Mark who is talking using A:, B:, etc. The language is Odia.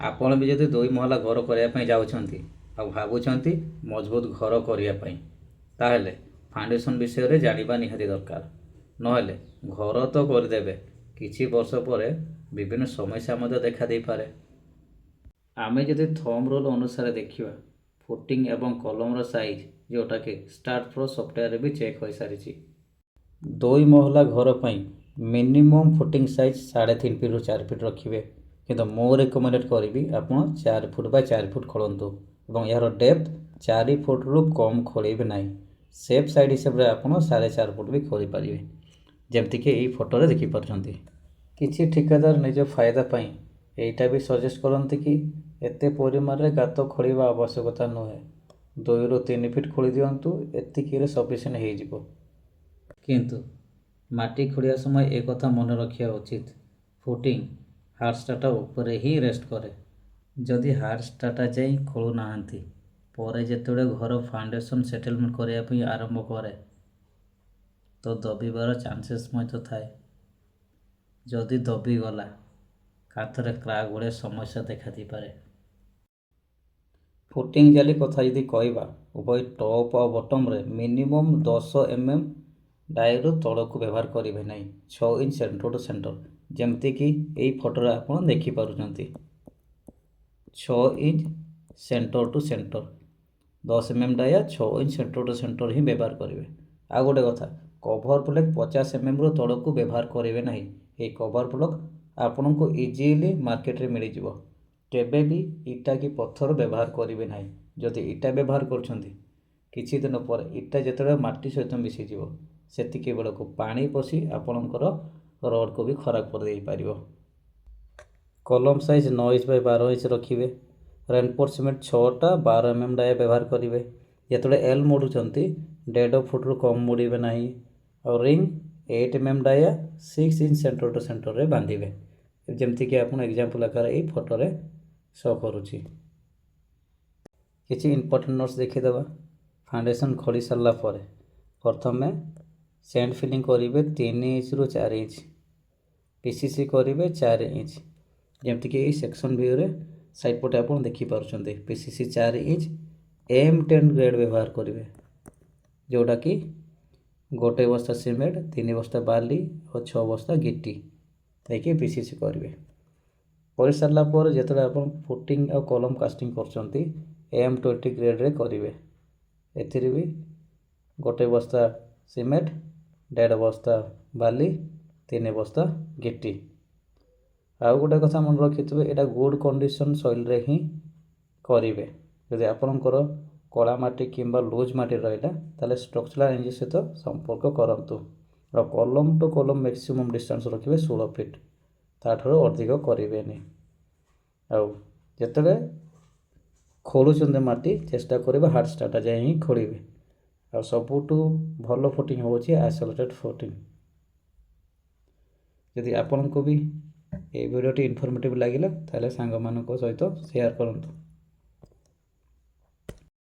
A: ଆପଣ ବି ଯଦି ଦୁଇ ମହଲା ଘର କରିବା ପାଇଁ ଯାଉଛନ୍ତି ଆଉ ଭାବୁଛନ୍ତି ମଜବୁତ ଘର କରିବା ପାଇଁ, ତାହେଲେ ଫାଉଣ୍ଡେସନ୍ ବିଷୟରେ ଜାଣିବା ନିହାତି ଦରକାର। ନହେଲେ ଘର ତ କରିଦେବେ, କିଛି ବର୍ଷ ପରେ ବିଭିନ୍ନ ସମସ୍ୟା ମଧ୍ୟ ଦେଖା ଦେଇପାରେ। ଆମେ ଯଦି ଥମ୍ ରୁଲ୍ ଅନୁସାରେ ଦେଖିବା, ଫୁଟିଂ ଏବଂ କଲମର ସାଇଜ୍, ଯେଉଁଟାକି ଷ୍ଟାଡ୍ ପ୍ରୋ ସଫ୍ଟୱେୟାରରେ ବି ଚେକ୍ ହୋଇସାରିଛି, ଦୁଇ ମହଲା ଘର ପାଇଁ ମିନିମମ୍ ଫୁଟିଂ ସାଇଜ୍ 3.5 ଫିଟ୍ରୁ 4 ଫିଟ୍ ରଖିବେ। କିନ୍ତୁ ମୁଁ ରେକମେଣ୍ଡେଡ଼ କରିବି, ଆପଣ 4 ଫୁଟ ବାଇ 4 ଫୁଟ ଖୋଳନ୍ତୁ ଏବଂ ଏହାର ଡେପ୍ଥ 4 ଫୁଟରୁ କମ୍ ଖୋଳିବେ ନାହିଁ। ସେଫ୍ ସାଇଡ଼୍ ହିସାବରେ ଆପଣ 4.5 ଫୁଟ ବି ଖୋଳିପାରିବେ, ଯେମିତିକି ଏଇ ଫଟୋରେ ଦେଖିପାରୁଛନ୍ତି। କିଛି ଠିକାଦାର ନିଜ ଫାଇଦା ପାଇଁ ଏଇଟା ବି ସଜେଷ୍ଟ କରନ୍ତି କି ଏତେ ପରିମାଣରେ ଗାତ ଖୋଳିବା ଆବଶ୍ୟକତା ନୁହେଁ, 2ରୁ 3 ଫିଟ୍ ଖୋଳି ଦିଅନ୍ତୁ, ଏତିକିରେ ସଫିସିଏଣ୍ଟ ହେଇଯିବ। କିନ୍ତୁ ମାଟି ଖୋଳିବା ସମୟ ଏ କଥା ମନେ ରଖିବା ଉଚିତ, ଫୁଟିଂ ହାର୍ଡ଼ ଷ୍ଟ୍ରାଟା ଉପରେ ହିଁ ରେଷ୍ଟ କରେ। ଯଦି ହାର୍ଡ଼ ଷ୍ଟ୍ରାଟା ଯାଇ ଖୋଳୁନାହାନ୍ତି, ପରେ ଯେତେବେଳେ ଘର ଫାଉଣ୍ଡେସନ୍ ସେଟଲମେଣ୍ଟ କରିବା ପାଇଁ ଆରମ୍ଭ କରେ ତ ଦବିବାର ଚାନ୍ସେସ୍ ମଧ୍ୟ ଥାଏ। ଯଦି ଦବିଗଲା, କାନ୍ଥରେ କ୍ରାକ୍ ଭଳିଆ ସମସ୍ୟା ଦେଖାଦେଇପାରେ। ଫୁଟିଂ ଜାଲି କଥା ଯଦି କହିବା, ଉଭୟ ଟପ୍ ଆଉ ବଟମ୍ରେ ମିନିମମ୍ 10 ଏମ୍ ଏମ୍ ଡାଇରୁ ତଳକୁ ବ୍ୟବହାର କରିବେ ନାହିଁ, 6 ଇଞ୍ଚ ସେଣ୍ଟର ଟୁ ସେଣ୍ଟର, ଯେମିତିକି ଏଇ ଫଟୋରେ ଆପଣ ଦେଖିପାରୁଛନ୍ତି। 6 inch centre to centre, 10 M M dia, 6 inch centre two centre ହିଁ ବ୍ୟବହାର କରିବେ। ଆଉ ଗୋଟେ କଥା, କଭର ବ୍ଲକ୍ 50 ଏମ୍ଏମ୍ରୁ ତଳକୁ ବ୍ୟବହାର କରିବେ ନାହିଁ। ଏଇ କଭର ବ୍ଲକ୍ ଆପଣଙ୍କୁ ଇଜିଲି ମାର୍କେଟରେ ମିଳିଯିବ। କେବେ ବି ଇଟା କି ପଥର ବ୍ୟବହାର କରିବେ ନାହିଁ। ଯଦି ଇଟା ବ୍ୟବହାର କରୁଛନ୍ତି, କିଛି ଦିନ ପରେ ଇଟା ଯେତେବେଳେ ମାଟି ସହିତ ମିଶିଯିବ, ସେତିକି ବେଳକୁ ପାଣି ପଶି ଆପଣଙ୍କର ରଡ଼କୁ ବି ଖରାପ କରିଦେଇପାରିବ। କଲମ ସାଇଜ୍ 9 ଇଞ୍ଚ ବାଇ 12 ଇଞ୍ଚ ରଖିବେ। ରେନଫୋର୍ସ ସିମେଣ୍ଟ ଛଅଟା 12 ଏମ୍ ଏମ୍ ଡାୟା ବ୍ୟବହାର କରିବେ। ଯେତେବେଳେ ଏଲ୍ ମୋଡ଼ୁଛନ୍ତି, 1.5 ଫୁଟରୁ କମ୍ ମୋଡ଼ିବେ ନାହିଁ। ଆଉ ring 8 M M dia, 6 inch centre two ସେଣ୍ଟରରେ ବାନ୍ଧିବେ, ଯେମିତିକି ଆପଣ ଏକ୍ଜାମ୍ପଲ୍ ଆକାରରେ ଏଇ ଫଟୋରେ ଶୋ କରୁଛି। କିଛି ଇମ୍ପୋର୍ଟାଣ୍ଟ ନୋଟ୍ସ ଦେଖିଦେବା। ଫାଉଣ୍ଡେସନ୍ ଖୋଳି ସାରିଲା ପରେ ପ୍ରଥମେ ସେଣ୍ଡ ଫିଲିଂ କରିବେ 3 ଇଞ୍ଚରୁ 4 ଇଞ୍ଚ, ପିସିସି କରିବେ 4 ଇଞ୍ଚ, ଯେମିତିକି ଏଇ ସେକ୍ସନ୍ ଭିୟୁରେ ସାଇଡ଼୍ ପଟେ ଆପଣ ଦେଖିପାରୁଛନ୍ତି। ପିସିସି 4 ଇଞ୍ଚ, ଏମ୍ 10 ଗ୍ରେଡ଼୍ ବ୍ୟବହାର କରିବେ, ଯେଉଁଟାକି ଗୋଟେ ବସ୍ତା ସିମେଣ୍ଟ, 3 ବସ୍ତା ବାଲି ଆଉ 6 ବସ୍ତା ଗିଟି ଦେଇକି ପିସିସି କରିବେ। କରିସାରିଲା ପରେ ଯେତେବେଳେ ଆପଣ ଫୁଟିଂ ଆଉ କଲମ କାଷ୍ଟିଂ କରୁଛନ୍ତି, ଏମ୍ 20 ଗ୍ରେଡ଼୍ରେ କରିବେ। ଏଥିରେ ବି ଗୋଟେ ବସ୍ତା ସିମେଣ୍ଟ, 1.5 ବସ୍ତା ବାଲି, 3 ବସ୍ତା ଗିଟି। ଆଉ ଗୋଟେ କଥା ମନେ ରଖିଥିବେ, ଏଇଟା ଗୁଡ଼୍ କଣ୍ଡିସନ୍ ସଏଲ୍ରେ ହିଁ କରିବେ। ଯଦି ଆପଣଙ୍କର କଳା ମାଟି କିମ୍ବା ଲୁଜ୍ ମାଟି ରହିଲା, ତାହେଲେ ଷ୍ଟ୍ରକ୍ଚରାଲ୍ ଇଞ୍ଜିନିୟର ସହିତ ସମ୍ପର୍କ କରନ୍ତୁ। ଆଉ କଲମ ଟୁ କଲମ ମ୍ୟାକ୍ସିମମ୍ ଡିଷ୍ଟାନ୍ସ ରଖିବେ 16 ଫିଟ୍, ତାଠାରୁ ଅଧିକ କରିବେନି। ଆଉ ଯେତେବେଳେ ଖୋଳୁଛନ୍ତି ମାଟି, ଚେଷ୍ଟା କରିବେ ହାର୍ଡ଼ ଷ୍ଟ୍ରାଟା ଯାଇ ହିଁ ଖୋଳିବେ। ଆଉ ସବୁଠୁ ଭଲ ଫୁଟିଂ ହେଉଛି ଆଇସୋଲେଟେଡ଼ ଫୁଟିଂ। ଯଦି ଆପଣଙ୍କୁ ବି ଏଇ ଭିଡ଼ିଓଟି ଇନଫର୍ମେଟିଭ୍ ଲାଗିଲା, ତାହେଲେ ସାଙ୍ଗମାନଙ୍କ ସହିତ ସେୟାର କରନ୍ତୁ।